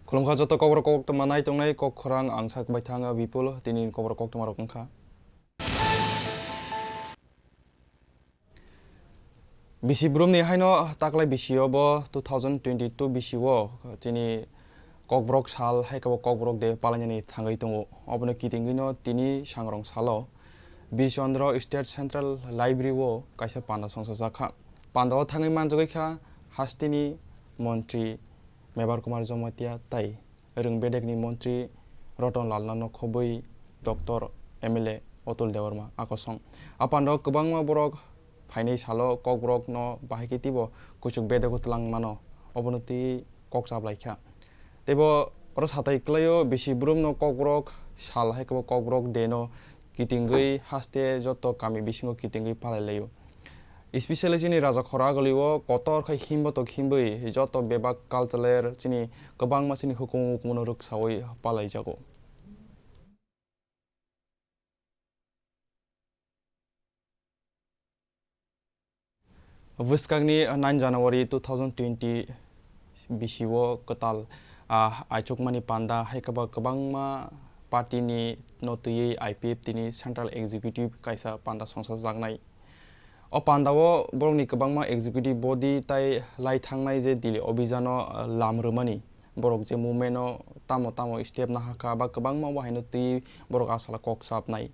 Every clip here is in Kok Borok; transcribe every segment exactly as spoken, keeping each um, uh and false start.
Khulumkha joto kokborok koktwma nai tongnai kok khorang ang sak bai thang a Bipul, tini kokborok koktwma rok wngkha. Bisi brumni haino taklai bisio bo two thousand twenty-two bisio chini kokborok sal hai khe bo kokborok de palainani thangwi tongo. Obono kitingwino tini sangrong salo Bir Chandra State Central Library o kaisa panda songsa jakha. Panda o thangwi manjagwi kha hasteni montri Mebar Kumar Jamatia tai rwng bedekni montri Roton Lalno khobwi Doctor M L A Atul Debbarma akosong. A panda o kwbangma borok phainai salo kokborokno bahai khe teibo kuchuk bedego twlang mano, obono twi kok chap lai kha. Teibo oro satai kwlaio bisi brumno kokborok sal hai khe bo kokborok deno kitingwi haste joto kami bisingo kitingwi palai laio. Especially chini Rajakhor agulio kotor khai himbotok himbwi joto bebak cultural chini kwbangma chini hukumu hukumuno rwksawi palaijago. Bwskangni nine January two thousand twenty bisio kwtal, ah, aichukmani panda hai khe bo kwbangma party ni no twiwi I P F T ni Central Executive kaisa panda songsa jaknai. O pandao borokni kwbangma executive body tai lai thangnai je Delhi obhijano, ah, lam rwmani. Borok je movement o tamo tamo step nahakha ba kwbangma bo haino twi borok asala kok chapnai.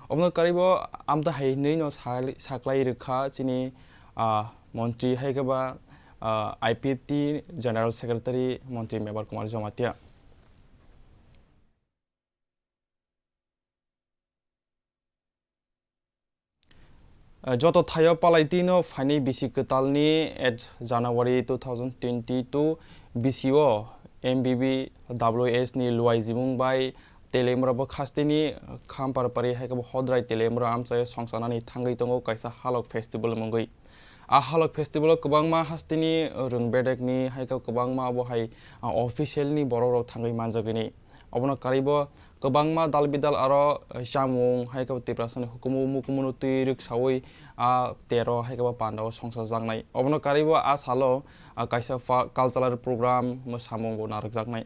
Obono karibo amtwi hai hinwi no sal-, saklai rwkha chini, ah, montri hai khe ba, ah, I P F T General Secretary montri Mebar Kumar Jamatia. Eh, joto thaio palaitino phaini bisi kwtalni eight January two thousand twenty-two bisio M B B W S ni luai jimung bai Telemra bo khasteni Khampar pari hai khe bo Hodrai Telemra amchaio songsanani thangwi tongo kaisa Halok Festival mungwi. A Halok Festival o kwbangma hasteni rwng bedekni hai khe kwbangma bo hai, ah, official ni borok rok thangwi manjagwini. Obono karibo kwbangma dal bidal aro, eh, chamung hai khe Tiprasani hukumu mukumuno twi rwksawi a tero hai khe bo pandao songsa jaknai. Obono karibo a salo, ah, kaisa fa-, cultural program mwsamung bo narwkjaknai.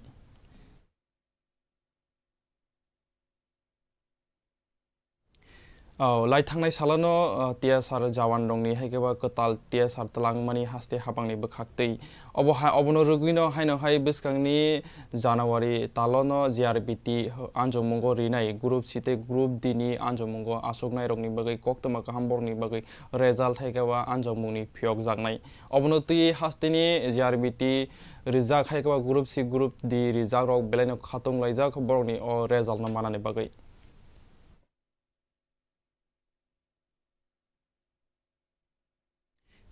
Oh, lai thangnai salano, ah, T S R jawan rokni hai khe ba kwtal T S R twlangmani haste habangni bwkhaktwi. Obo ha-, obono rwgwino haino hai bwskangni January talono G R B T anjokmungo rinai Group C tei Group D ni anjokmungo achuknairokni bagwi koktwma kaham borokni bagwi result hai khe ba anjokmungni phiyokjaknai. Obono twi hasteni G R B T rijak hai khe ba Group C, Group D rijakrok belaino khatung laijak borokni o resultno manani bagwi.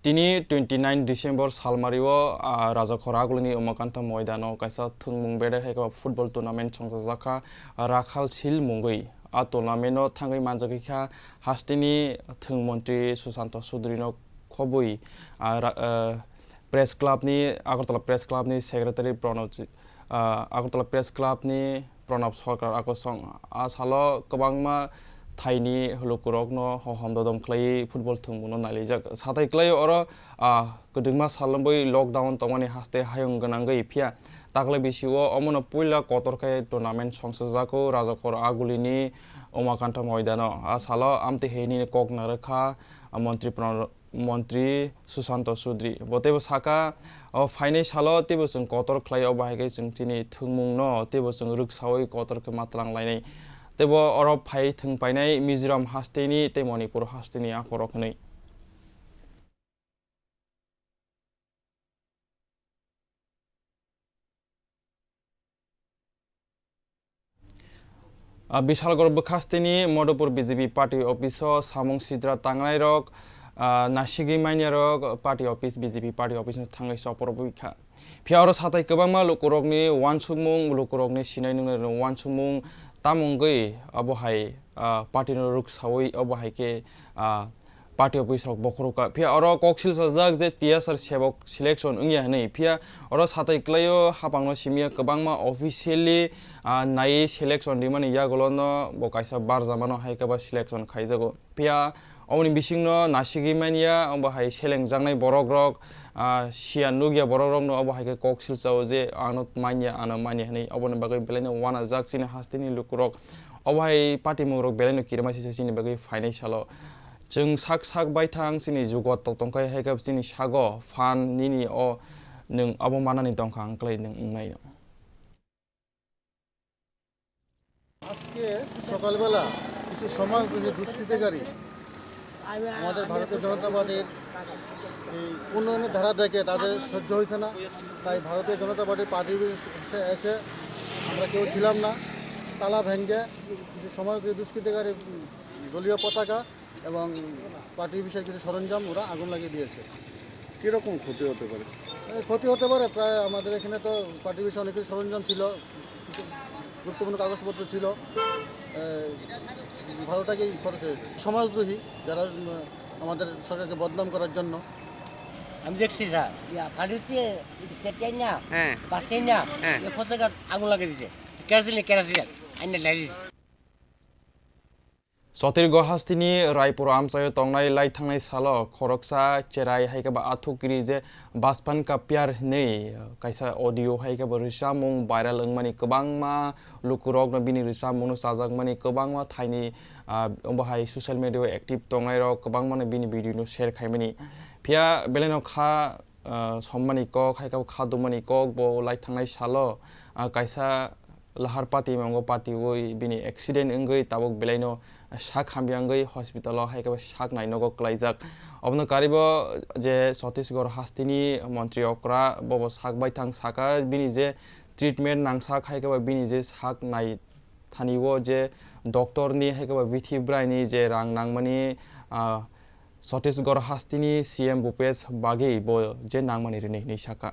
Tini twenty nine December salmario, ah, Rajakhor agulini Umakanta Moidano kaisa thwngmung bedek hai khe ba football tournament songchajakha Rakhal Sil mungwi. A tournament o thangwi manjagwi kha hasteni thwng montri Susanto Sudrino khobwi, ah, ra-, ah, Press Club ni, Agartala Press Club ni Secretary Pranab, ah, Agartala Press Club ni Pranab Sarkar akosong. A salo kwbangma thaini lukurokno hohom dodom khlaiwi football thwngmungno nailaijak. Satai khlaio oro, ah, kwdwkma sal wngwi lockdown tongmani haste hayung gwnangwi phiya taklai bisio omono puila kotor khe tournament songchajago Rajakhor agulini Umakanta Moidano. A salo amtwi hwnwi kok narwkha, ah, Montri Pranab Montri Susanto Sudri. Bo teibo saka, o phainai salo teibo chwng kotor khlai, o bahai khe chwng chini thwngmungno teibo chwng rwksaui kotor khe ma twlang lainai. Teibo oro phai thwng painai Mizoram hasteni tei Manipur hasteni akhorok hwnwi. Ah, Bishalgarh bwkhasteni Madhupur B J P party office o samung sitra tangnairok, ah, nasigwi manyarok party office, B J P party office no thangwi chopor bui kha. Phiya oro satai kwbangma lukurokni uansukmung, lukurokni sinai nungnai uansukmung tamo wngwi abo hai, ah, party no rwksaui abo hai khe, ah, party office rok bokhorok kha. Phiya oro kok sil sajak je T S R sebok selection wngya hwnwi. Phiya oro satai kwlaio hapangno simiya kwbangma officially, ah, naiwi selection rimani yagulono bo kaisa barjamano hai khe ba selection khaijago. Phiya Oboni bisingno nasigwi manya, obo hai selengjaknai borokrok, ah, siya nukya borokrokno obo hai khe kok silchao je ano manya, ano manya hwnwi. Oboni bagwi belaino uanajak chini hasteni lukurok. Obo hai patimungrok belaino kirima sisa chini bagwi phainai salo. Chwng sak sak baithang chini jugo tongthai hai khe chini sago phan nini o nwng obo manani tongkha ang kwlai nwng wngnai. আজকে সকালবেলা কিছু সমাজদ্রোহী দুষ্কৃতিকারী আমাদের ভারতীয় জনতা পার্টির এই উন্নয়নের ধারা দেখে তাদের সহ্য হয়েছে না। তাই ভারতীয় জনতা পার্টির পার্টি অফিসে এসে আমরা কেউ ছিলাম না, তালা ভেঙে কিছু সমাজদ্রোহী দুষ্কৃতিকারী দলীয় পতাকা এবং পার্টি অফিসের কিছু সরঞ্জাম ওরা আগুন লাগিয়ে দিয়েছে। কিরকম ক্ষতি হতে পারে? এই ক্ষতি হতে পারে, প্রায় আমাদের এখানে তো পার্টি অফিসে অনেক কিছু সরঞ্জাম ছিল, কিছু গুরুত্বপূর্ণ কাগজপত্র ছিল, এই, ভালোটাকেই খরচ হয়েছে। সমাজদ্রোহী যারা, উম, আমাদের সরকারকে বদনাম করার জন্য। আমি দেখছি স্যার, ইয়া, ফালুতে ইট সেটিয়াই না, হ্যাঁ। বাসে না, হ্যাঁ। এ ফসল গাছ আগুন লাগিয়ে দিছে। কেরাসিন, কেরাসিন, আইনা Laili. Chhattisgarh hasteni Raipur amchaio tongnai lai thangnai salo khoroksa cherai hai khe ba athuk kiri je Bachpan Ka Pyar hinwi kaisa audio hai khe ba rwchapmung viral wngmani kwbangma lukurokno bini rwchapmungno chajakmani kwbangma thaini, ah, omo hai social media-o active tongnairok kwbangmano bini video-no share khaimani. Phiya belaino kha, ah, sommani kok hai khe ba kha dumani kok bo lai thangnai salo, ah, kaisa lahar pati mango, patiwi bini accident wngwi tabuk belaino sak hamya wngwi hospital-o hai khe sak nainogo kwlaijak. Obono karibo je Chhattisgarh hasteni montri okra bobo sak baithang saka bini je treatment nangsak hai khe bini je sak nai thani o je doctor ni hai khe bithi bwraini je rang nangmani, ah, Chhattisgarh hasteni C M Bhupesh Baghel bo je nangmani rini hinwi saka.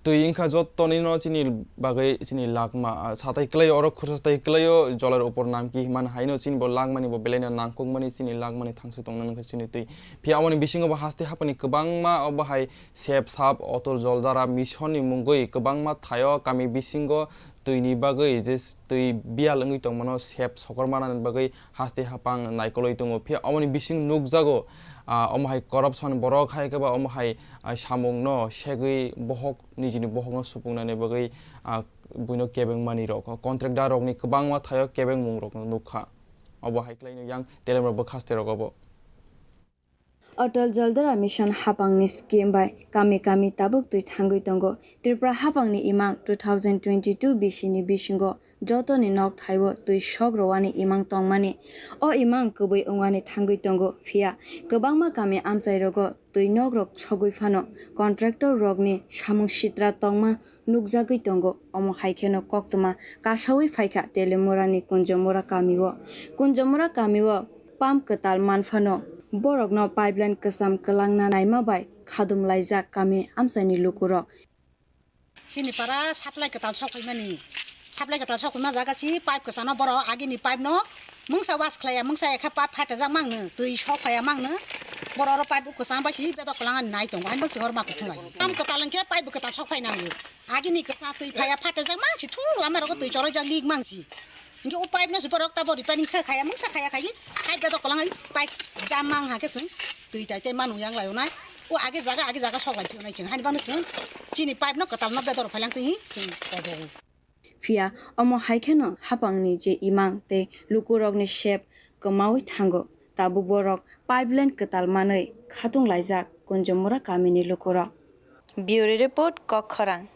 Twi wngkha jottoni no chini bagwi chini lakma, ah, satai kwlaio, oro khursa satai kwlaio, jolar upor namki himani haino chini bo lakmani bo belaino nangkukmani chini lakmani thangsu tongna wngkha chini twi. Phiya aboni bisingo bo haste haphangni kwbangma obo hai sep sap Atal Jal Dhara mission ni mungwi kwbangma thaio kami bisingo twini bagwi je s-, twi biyal wngwi tongmano sep sokor manani bagwi haste haphang naikolwi tongo. Phiya omoni bising nukjago, ah, omo hai corruption borok hai khe ba omo hai, ah, samungno segwi bohok nijini bohokno supungnani bagwi, ah, buino kebeng manwi rok, contractor rokni kwbangma thaio kebengmung rokno nukha. Obo hai khlaino yang telemrok bwkhaste rok obo. Atal Jal Dhara Mission haphangni scheme bai kami kami tabuk twi thangwi tongo. Tripura haphangni imang two thousand twenty-two bisini bisingo jotoni nok thaio twi sok rwani imang tongmani. O imang kwbwi wngwani thangwi tongo, phiya kwbangma kami amchairogo twi nokrok sogwi phano contractor rokni samung sitra tongma nukjagwi tongo. Omo hai kheno koktwma kasawi phaikha Telemurani Kunjamura kamio. Kunjamura kamio pump kwtal manphano borokno pipeline kwcham kwlangna naima bai khadum laijak kami amchaini lukurok. Chini para supply kwtal sokphaimani. Supply kwtal sokphaima jaga si pipe kwchano borok agini pipe no mungsa wash khlaiya, mungsa ekha pipe phatajak mangno, twi sokphaiya mangno. Borok oro pipe kwchang bai si bedok kwlangani nai tongo, haino si hor ma kuthung lai. Pump kwtal hwnkhe pipe bo kwtal sokphai nango. Agini kwchang twi phaiya phatajak mang si thung lama rogo twi choroi jak lik mang si. Hingke o pipe no se borok tabo repairing khe khaya mungsa khaya khai pipe bedok kolang ai pipe jam mang ha khe chwng twi tai tai manu yang lai onai o age jaga age jaga sok lai phiyonai chwng hani bangno chwng chini pipe no kwtal no bedor phailang twi hi chwng kobo. Phiya omo hai kheno haphangni je imang tei lukurokni sep kwmaui thango, tabuk borok pipeline kwtal manwi khatung laijak Kunjamura kamini lukurok. Bureau Report, Kokkhorang.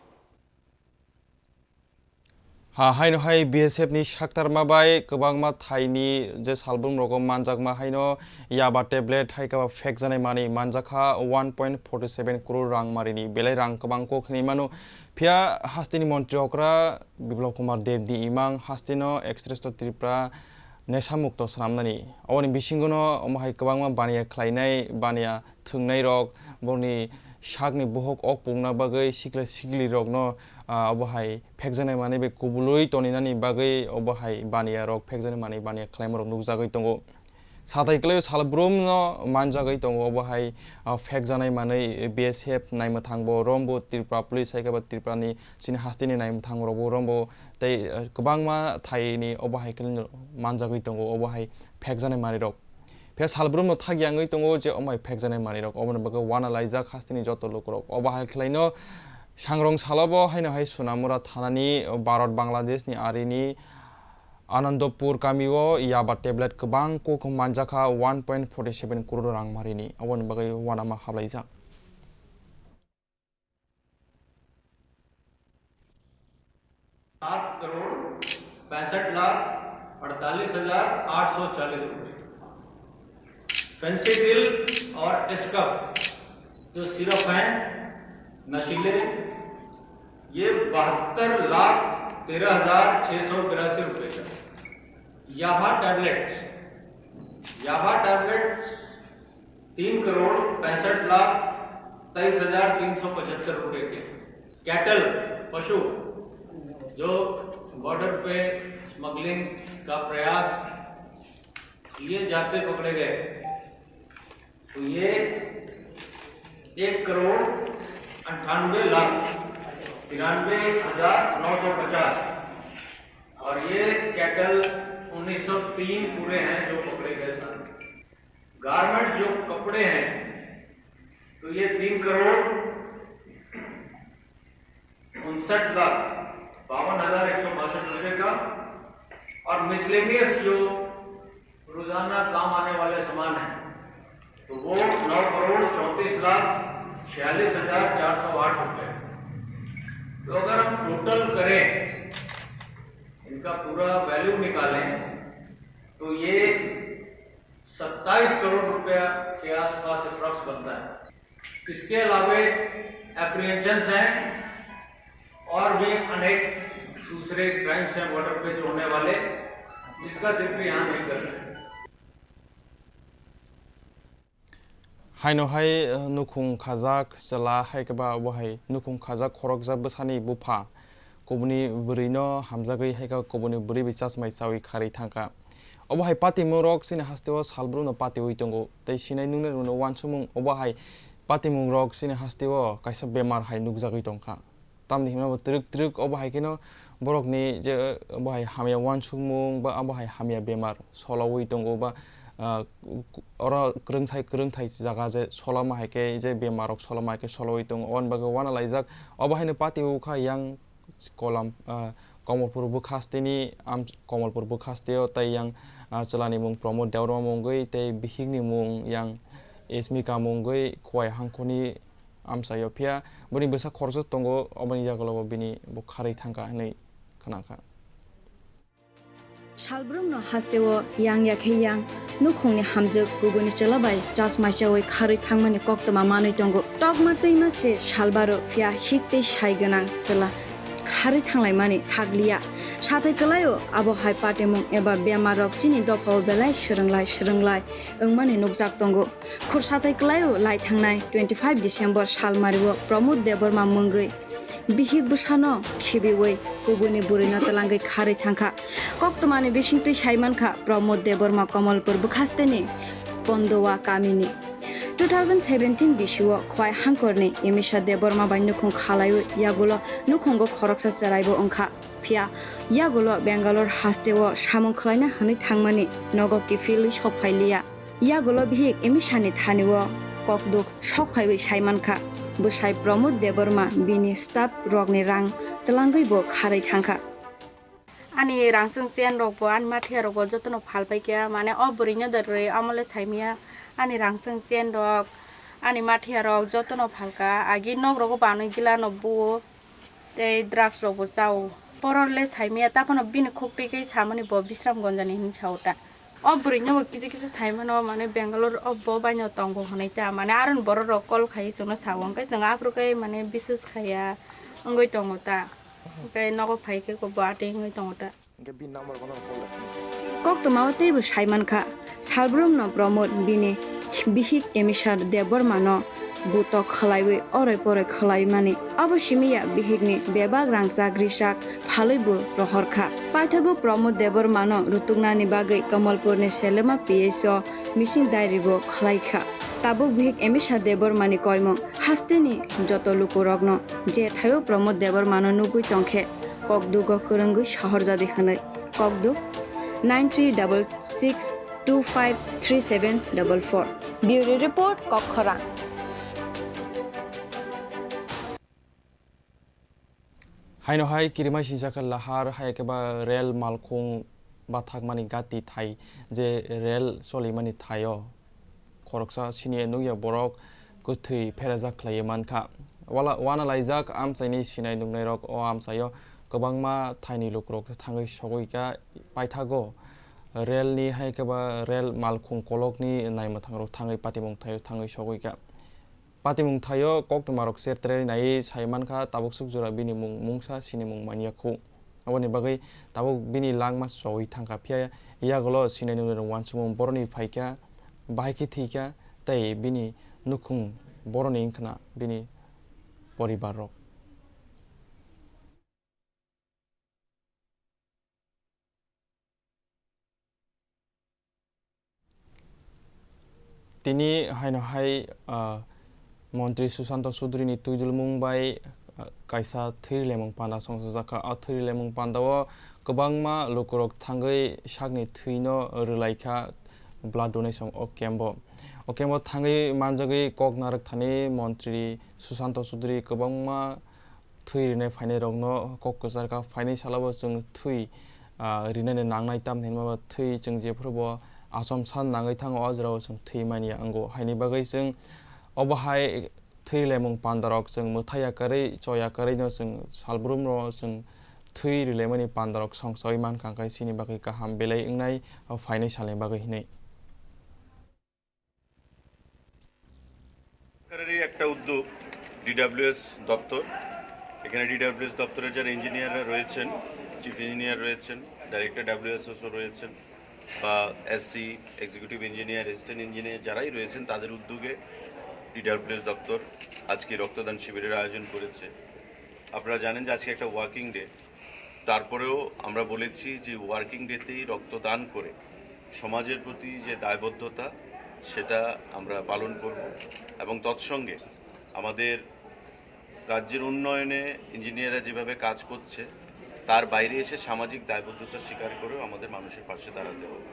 Ha, haino hai B S F ni saktarma bai kwbangma thaini je salbrum rogo manjakma haino yaba tablet hai khe ba phekjanai manwi manjakha one point forty seven crore rang marini belai rang kwbang kok hinwi mano. Phiya hasteni montri okra Biplab Kumar Deb ni imang hasteno Extractor Tripura nesa mukto swnamnani. Oboni bisingono omo hai kwbangma baniya khlainai, baniya thwngnairok, borokni sakni bohok ok pungna bagwi sikla siklirokno, ah, obo hai phekjaknai manwi bai kubului toninani bagwi obo hai baniyarok phekjaknai manwi baniya khlaimorok nukjagwi tongo. Satai kwlai salbrum no manjagwi tongo, obo hai, ah, phekjaknai manwi B S F naimwthang bo rombo, Tripura police hai khe bo Tripura ni chini haste ni naimwthang rok bo rombo tei, ah, kwbangma thai ni obo hai khe manjagwi tongo, obo hai phekjaknai manwi rok. Phiya salbrum no thak yangwi tongo je omo hai phekjaknai manwi rok, oboni bagwi uana laijak haste ni joto lukurok. Obo hai khlai no sangrong salo bo haino hai Sonamura thana ni Bharat Bangladesh ni ari ni Anandapur kami o yaba tablet kwbang kok manjakha one point forty seven crore rang marini, oboni bagwi uanama hablaijak. सात करोड़ पैंसठ लाख अड़तालीस हजार आठ सौ चालीस रुपए। फेंसिडिल और एस्कफ जो सिरप हैं नशीले, ये बहत्तर लाख तेरह हजार छः सौ बिरासी रुपए का। याबा टैबलेट, याबा टैबलेट तीन करोड़ पैंसठ लाख तेईस हजार तीन सौ पचहत्तर रुपए के। कैटल, पशु, जो बॉर्डर पे स्मगलिंग का प्रयास, ये जाते पकड़े गए, तो ये एक करोड़ अंठानवे लाख तिरानवे हजार नौ सौ पचास। और ये कैटल उन्नीस सौ तीन पूरे हैं जो पकड़े गए सारे। गारमेंट्स जो कपड़े हैं, तो ये तीन करोड़ उनसठ लाख बावन हजार एक सौ बासठ रुपए का। और मिसलेनियस जो रोजाना काम आने वाले सामान हैं, तो वो नौ करोड़ चौंतीस लाख छियालीस हजार चार सौ आठ रुपए। तो अगर हम टोटल करें, इनका पूरा वैल्यू निकालें, तो ये सत्ताईस करोड़ रुपया के आसपास अप्रॉक्स बनता है। इसके अलावे एप्रीहेंशंस हैं और भी अनेक दूसरे क्राइम्स हैं बॉर्डर पे जो होने वाले, जिसका जिक्र यहाँ नहीं कर रहे हैं। Haino hai, eh, nukhung khajak chwla hai khe ba obo hai nukhung khajak khoroksa bwsani bupha kubuni bwrwi no hamjagwi hai khe kubuni bwrwi bai chasmai chawi kharwi thangkha. Obo hai patimung rok chini hasteo salbrum no patiwi tongo tei sinai nungnai rok no uansukmung obo hai patimung rok chini hasteo kaisa bemar hai nukjagwi tongkha. Tamni hwnba bo twrwk twrwk obo hai kheno borokni je obo hai hamya uansukmung ba obo hai hamya bemar solowi tongo ba, ah, oro kwrwngthai kwrwngthai jaga je solama hai khe je bemar rok solama hai khe solowi tongo. Oboni bagwi uana laijak obo haino pati o kha yang Kolam, ah, Komolpur bwkhasteni am-, Komolpur bwkhasteo tei yang, ah, chwlani mung Pramod Debbarma mungwi tei bihikni mung yang Smika mungwi Khowai hangkhorni amchaio, phiya bini bwsa khoroksa tongo, oboni yagulo bo bini bo kharwi thangkha hinwi khnakha. Salbrumno hasteo yang ya khe yang nukhungni hamjwk kubuni chwla bai chasmai chawi kharwi thangmani koktwma manwi tongo. Tokma twima se salbaro, phiya hik tei sai gwnang chwla kharwi thanglaimani thakliya. Sathai kwlaio abo hai patimung eba bemarrok chini dophao belai swrwnglai swrwnglai wngmani nukjak tongo. Khursatai kwlaio lai thangnai twenty five December salmario Pramod Debbarma mungwi bihik bwsano khibiwi kubuni bwrwino twlangwi kharwi thangkha. Koktwmani bisingtwi saimankha Pramod Debbarma Komolpur bwkhasteni Pondowa kamini. Two thousand seventeen bisio Khowai hangkorni Emisha Debbarma bai nukhung khalaiwi yagulo nukhungo khoroksa chwraibo wngkha. Phiya yagulo Bangalore hasteo samung khlaina hwnwi thangmani nogo kiphilwi sokphailiya. Yagulo bihik Emisani thanio kokduk sokphaiwi saimankha. Bwsai Pramod Debbarma bini staff rokni rang twlangwi bo kharwi thangkha. Ani rangchwng chain rokbo, ani mathiya rokbo jotono phalpaikha, mane o bwrwino da rwi amole saimaya, ani rangchwng chain rok, ani mathiya rok jotono phalkha, agi nok rogo banwi gilano buo. Tei drugs rokbo chao. Borok le saimaya, taphano bini khuk twi khe samani bo Bisramganjani hinwi sao ta. O bwrwino bo kisa kisa saimano, mane Bangalore o bo baino tongo hwnwi ta, mane aroni borok rok call khai chwngno sao, hwnkhe chwng aphuru khe mane biswas khaiya wngwi tongo ta. Hwnkhe nogo phai khe bo atwi wngwi tongo ta. Hwnkhe bini number bono call da. Koktwmao teibo saimankha, salbrumno Pramod bini bihik Emisha Debbarmano butok khwlaiwi oroi poroi khwlaimani. Abo simi ya bihikni bebak rangchak richak phalwi bo rohor kha. Paithago Pramod Debbarmano rutuknani bagwi Kamalpurni Selema P H o missing diary bo khwlai kha. Tabuk bihik Emisha Debbarmani koimung hasteni joto lukurokno je thaio Pramod Debbarmano nugwi tongkhe kokdugo kwrwngwi sahorjadi hwnwi. Kokduk nine three double six two five three seven double four. Bureau Report, Kokkhorang. Haino hai kirimai sinjakha lahar hai khe ba rel malkhung bathakmani gati thai je rel cholimani thaio khoroksa siniya nukya borok kwthwi pherajak khlaiwi mankha. Wala-, wana laijak amchaini sinai nuknairok o amchaio kwbangma thaini lukurok thangwi sogwi kha paithago. Relni hai khe ba rel malkhung kolokni naimwthangrok thangwi patimung thaio thangwi sogwi kha. Patimung thaio koktwmarok chertre naiwi sai mankha, tabuk swk jora bini mung mungsa sinimung manya khu. Aboni bagwi tabuk bini langma chowi thangkha, phiya yagulo sinai nungnai rok uansukmung boroni phaikha, bahai khe thwikha, tei bini nukhung boroni wngkhana bini poribar rok. Tini haino hai, ah, Montri Susanto Sudri ni twidulmung bai, ah, kaisa thwi rilaimung panda songchajakha. A thwi rilaimung panda o kwbangma lukurok thangwi sakni thwino rwlaikha blood donation o camp o. O camp o thangwi manjagwi kok narwk thani Montri Susanto Sudri kwbangma thwi rinai phainairokno kok kwchar kha. Phainai salo bo chwng thwi, ah, rinani nangnai, tamni hwnba thwi chwng jephuru bo achomsa nangwi thango, o jorao chwng thwi manya wngo. Haini bagwi chwng obo hai thwi rilaimung pandarok chwng mwthai ya kwrwi, choya kwrwino chwng salbrumno chwng thwi rilaimani pandarok songchawi mankha, hwnkhe chini bagwi kaham belai wngnai o phainai salni bagwi hwnwi. সরকারেরই একটা উদ্যোগ, ডিডাব্লিউএস দপ্তর। এখানে ডিডাব্লিউএস দপ্তরের যারা ইঞ্জিনিয়াররা রয়েছেন, chief engineer রয়েছেন, ডাইরেক্টর ডাব্লিউএসএসও রয়েছেন, বা SC, executive engineer, assistant engineer যারাই রয়েছেন, তাদের উদ্যোগে ডিডাব্লিউএস দপ্তর আজকে রক্তদান শিবিরের আয়োজন করেছে। আপনারা জানেন যে আজকে একটা ওয়ার্কিং ডে, তারপরেও আমরা বলেছি যে ওয়ার্কিং ডেতেই রক্তদান করে সমাজের প্রতি যে দায়বদ্ধতা, সেটা আমরা পালন করব। এবং তৎসঙ্গে আমাদের রাজ্যের উন্নয়নে ইঞ্জিনিয়াররা যেভাবে কাজ করছে, তার বাইরে এসে সামাজিক দায়বদ্ধতা স্বীকার করেও আমাদের মানুষের পাশে দাঁড়াতে হবে।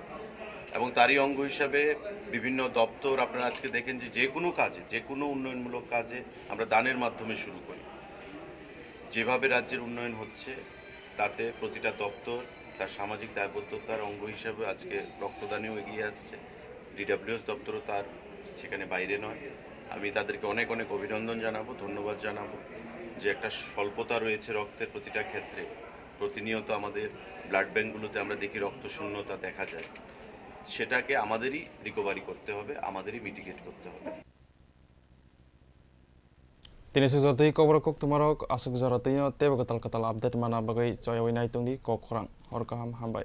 এবং তারই অঙ্গ হিসাবে বিভিন্ন দপ্তর, আপনারা আজকে দেখেন যে যে কোনো কাজে, যে কোনো উন্নয়নমূলক কাজে আমরা দানের মাধ্যমে শুরু করি। যেভাবে রাজ্যের উন্নয়ন হচ্ছে, তাতে প্রতিটা দপ্তর তার সামাজিক দায়বদ্ধতার অঙ্গ হিসাবে আজকে রক্তদানেও এগিয়ে আসছে। ডিডাব্লিউএস দপ্তরও তার সেখানে বাইরে নয়। আমি তাদেরকে অনেক অনেক অভিনন্দন জানাবো, ধন্যবাদ জানাবো যে একটা স্বল্পতা রয়েছে রক্তের প্রতিটা ক্ষেত্রে। প্রতিনিয়ত আমাদের ব্লাড ব্যাঙ্কগুলোতে আমরা দেখি রক্ত শূন্যতা দেখা যায়। সেটাকে আমাদেরই রিকভারি করতে হবে, আমাদেরই মিটিগেট করতে হবে। Tini sujor twi kobor kok tumarok aswk jora twino teibo kwtal kwtal update mana bagwi choyawi nai tongdi kok khorang. Hor kaham, hambai.